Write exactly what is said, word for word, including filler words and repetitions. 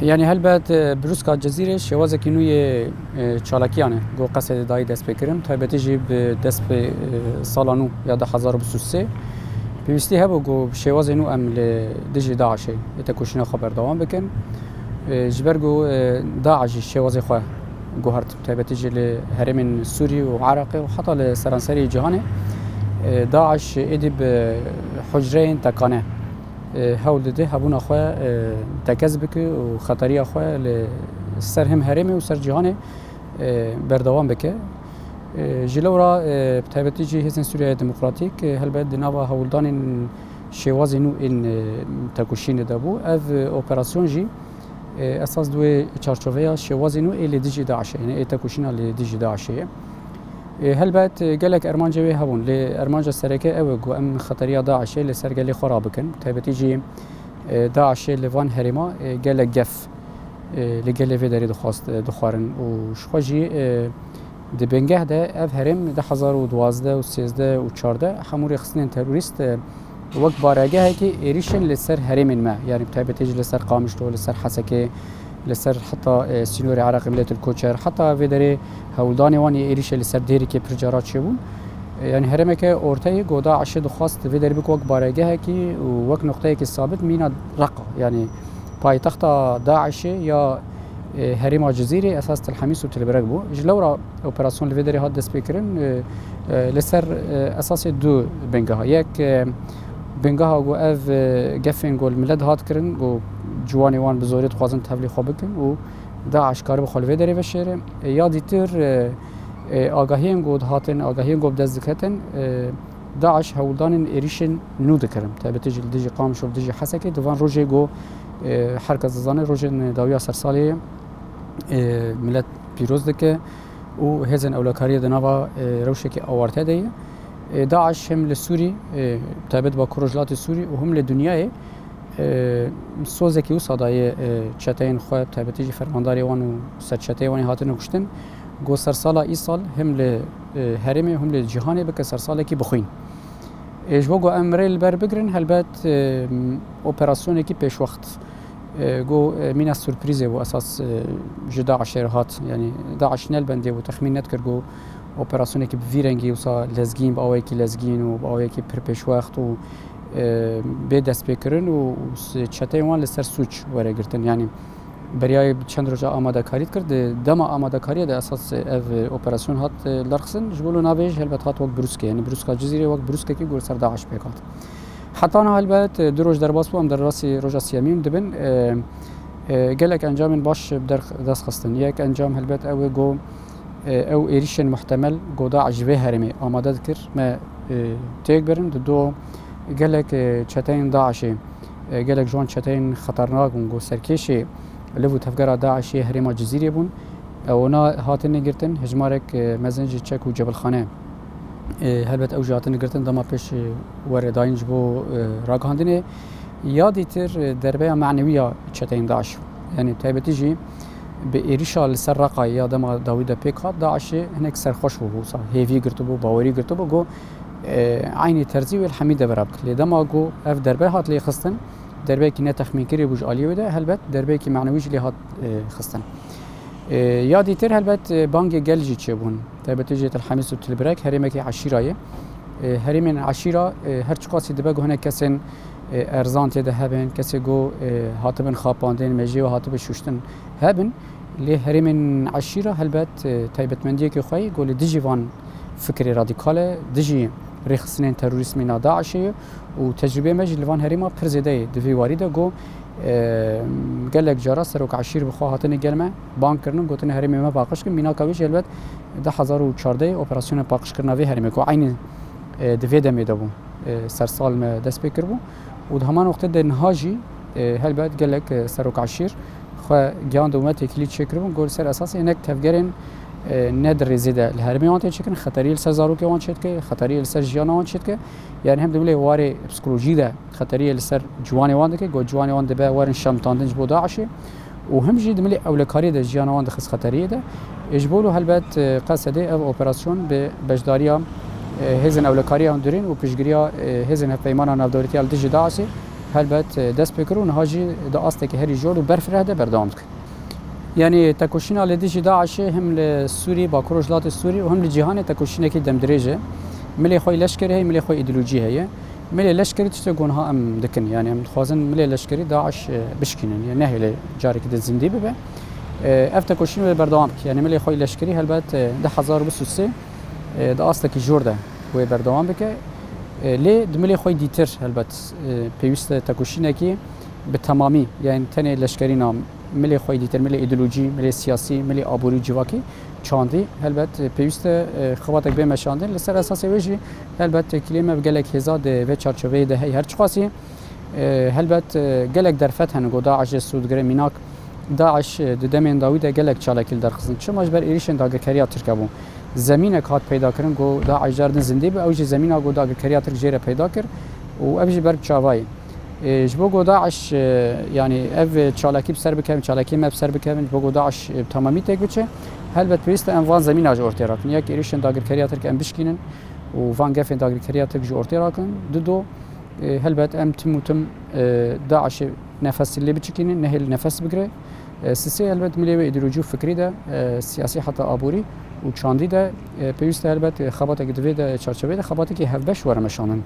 Yanî helbet, e, Brûska Cizîrê şêwazekî nû yê, e, çalakiyan e. Ku Qesedê dayî destpêkirin, taybetî jî bi dest pê, e, sala nû ya du hezar û bîst û sê, pêwîstî hebû ku bi şêwazê nû em li dijî DAIŞê ê tekoşîna xwe berdewam bikin. E, ji ber ku, e, DAIŞ jî şêwazê xwe guhert, taybetî jî li herêmên Sûrî û Iraqê û heta li seranserî cîhanê, e, DAIŞ êdî bi hucreyên tekane, e, hewl dide hebûna xwe, e, tekez bike û xeteriya xwe li ser him herêmê û ser cîhanê, e, berdewam bike. E, ji lewra, e, bi taybetî jî Hêzên Sûriya Demokratîk, e, helbet di nava hewldanên şêwazên nû ên, e, tekoşînê de bû. Ev, e, operasyon jî, e, esas di wê çarçoveya şêwazên nû ê li dijî DAIŞê, yanî ê tekoşîna li dijî DAIŞê ye. E, helbet, e, gelek ermancê wê hebûn. Lê ermanca sereke ew e ku em xeteriya DAIŞê li ser gelê xwe rabikin. Taybetî jî, e, DAIŞê li van herêma, e, gelek gef, e, li gelê vê derê dixwast, e, dixwarin û ji xwe jî, e, di bingeh de ev herêm du hezar û duwazdeh û sêzdeh û çardeh hemû rêxistinên terorîst, e, wek baregehekî êrîşên li ser herêmên me, yanî bi taybetî jî li ser Qamişlo, li ser Hesekê, li ser heta, e, sînorê Iraqê, Miletil Koçer, heta vê derê hewldanê wan yê êrîşê li ser Dêrikê pir cara çêbûn. E, yanî herêmeke orteyê ku DAIŞê dixwast vê derê bike wek baregehekî û wek noqteyekî sabit mîna Reqa, yanî paytexta DAIŞê ya, e, herêma Cizîrê esas Til Hemîs û Til Birek bû. Ji lewra operasyon li vê derê hat destpêkirin, e, e, li ser, e, esasê du bingeha. Yek, e, bingeha ku ev, e, gefên ku li milet hat kirin, ku ciwanê wan bi zorê dixwazin tevlî xwe bikin û DAIŞ karibe xwe li vê derê veşêre. E, ya dîtir, e, e, agahiyên ku dihatin, agahiyên ku bi dest diketin, e, DAIŞ hewldanên êrîşên nû dikirin. Taybetî jî li dijî Qamişlo, li dijî Hesekê, di van rojê ku, e, her kes dizane, rojên dawiya sersalê ye. E, milet pîroz dike û hêzên ewlekariyê di nava, e, rewşekî awarte de ye. E, DAIŞ him li Sûrî, e, taybet Bakur Rojhilatê Sûrî û him li dinyayê, e, sozekî wisa daye, e, çeteyên xwe, taybetî jî fermandarê wan û serçeteyê wan ê hatine kuştin. Ku sersala îsal him li, e, herêmê him li cîhanê bike sersalekî bixwîn. E, ji bo ku em rê li ber bigrin, helbet, e, operasyonekî pêşwext, e, ku, e, mîna surprîzê bû esas, e, ji DAIŞê re hat. Yanî DAIŞ ne li bendê bû, texmîn nedikir ku operasyonekî bi vî rengî wisa lezgîn, bi awayekî lezgîn û bi awayekî pir pêşwext û, e, bê destpêkirin û, û s-, çeteyên wan li ser sûc were girtin. Yanî beriya çend roja amadekarî dikir, di dema amadekariyê de esas ev operasyon hat, e, derxistin. Ji bo navê jî helbet hat wek brûskê, yanî brûska Cizîrê wek brûskekî ku li ser DAIŞ pêk hat. Heta niha helbet, e, du roj derbas bû, em derbasî roja siyemîn dibin. E, e, gelek encamên baş bi derx-, dest xistin. Yek encam helbet ew ê ku, e, ew êrîşên muhtemel ku DAIŞ ji vê herêmê amade dikir, me, e, têk birin. Di do gelek, e, çeteyên DAIŞê, e, gelek ji wan çeteyên xeternak bûn ku serkêşê liv û tevgera DAIŞê herêma Cizîrê bûn. E, wana hatine girtin, hejmarek, e, mezin jî çek û cebilxane, e, helbet ew jî hatine girtin, dema pêş, e, were dayîn ji bo, e, ragihandinê. Ya dîtir, e, derbeya manewî ya çeteyên DAIŞ. Yanî taybetî jî bi êrîşa li ser Reqayê ya dema dawî de pêk hat, DAIŞê hinek serxweş bû, wisa hêvî girtibû, bawerî girtibû, got, e, eynî terzî wê li hemî devera bike. Lê dema ku ev derbe hat lê xistin, derbeyekî netexmînkirî bû ji aliyê wê de, helbet derbeyekî manewî jî lê hat, e, xistin. E, ya dîtir helbet, e, bangê gel jî çêbûn. Taybetî jî Til Hemîs û Til Birek herêmekî eşîra ye. E, herêmên eşîra, e, her çiqasî dibe ku hinek kesên, e, erzan tê de hebin, kesê ku, e, hatibin xapandin, mejiyê we hatibe şuştin hebin. Lê herêmên eşîra helbet, e, taybetmendiyekê xwe ye ku li dijî van fikrê radîkal e, dijî rêxistinên terorîst mîna DAIŞê ye û tecrûbeyê me jî li van herêma pir zêde ye. Di vî warî de ku, e, gelek cara serok eşîr bi xwe hatine gel me, bang kirine, gotine herêmê me paqij kin. Mînaka wê jî helbet du hezar û çardeh operasyona paqijkirina vê herêmê ku eynî, e, di vê demê de bû, e, sersal me dest pê kiribû û di heman wextê de niha jî, e, helbet gelek, e, serok eşîr xwe gihandibû me, têkilî çêkiribûn, got li ser esasê hinek tevgerên, e, ne di rêzê de li herêmê wan tê çêkirin, xeteriyê li ser zarokê wan çêdike, xeteriyê li ser jiyana wan çêdike. Yanî hem dimilê warê psikolojî de xeteriyê li ser ciwanê wan dike, got ciwanê wan dibe werin şemtandin ji bo DAIŞê û him jî dimilê ewlekariyê de jiyana wan dixist xeteriyê de. Ê, ji bo lo helbet, e, Qesedê ev operasyon bi beşdariya, e, hêzên ewlekariya hundirîn û piştgiriya, e, hêzên hevpeymana navdewletî ya li dijî DAIŞê Helbet, e, dest pê kir û niha jî di astekî herî jor û berfireh de berdewam dike. Yanî tekoşîna li dijî DAIŞê him li Sûrî, Bakur Rojhilatê Sûrî û him li cîhanê tekoşînekî demdirêj e. Milê xwe yê leşkerî heye, milê xwe yê îdeolojî heye. Milê leşkerî tiştê ku niha em dikin. Yanî em dixwazin milê leşkerî DAIŞ, e, bişkînin. Yanî nehêle carekî din zindî bibe. E, ev tekoşîn wê berdewam bike. Yanî milê xwe yê leşkerî helbet, e, du hezar û bîst û sê, e, di astekî jor de wê berdewam bike. E, lê di milê xwe yê dîtir helbet, e, pêwîst e tekoşînekî bi temamî, yanî tenê leşkerî na, milê xwe yê dîtir, milê îdeolojî, milê siyasî, milê aborî û civakî çandî. Helbet, e, pêwîst e, e, xebatek bê meşandin. Li ser esasê wê jî helbet têkiliyê me bi gelek hêza di vê çarçoveyê de heye. Her çiqasî, e, helbet, e, gelek derfet hene ku DAIŞ jê sû digire. Mînak, DAIŞ, e, di demên dawî de gelek çalakî li derxistin. Çima? Ji ber êrîşên dagirkeriya Tirk hebû. Zemînek hat peyda kirin ku DAIŞ car din zindî be, ew jî zemîna ku dagirkeriya Tirk jê re peyda kir û ev jî ber bi çavayê. E, ji bo ku DAIŞ, e, yanî ev çalakî bi ser bikevin, çalakiyê me bi ser bikevin, ji bo ku DAIŞ, e, bi temamî têk biçe, helbet pêwîst e em van zemîna jî ortê rakin. Yek êrîşên dagirkeriya Tirk em bişkînin û van gefên dagirkeriya Tirk jî ortê rakin. Dido, e, helbet em tim û tim, e, DAIŞê nefesî lê biçikînin, nehêl nefes bigire. E, sisê helbet milê wê îdeolojî û fikrî de, e, siyasî heta aborî û çandî de, e, pêwîst e helbet, e, xebatek di vê de, çarçoveyê de xebatekî hevbeş were meşandin.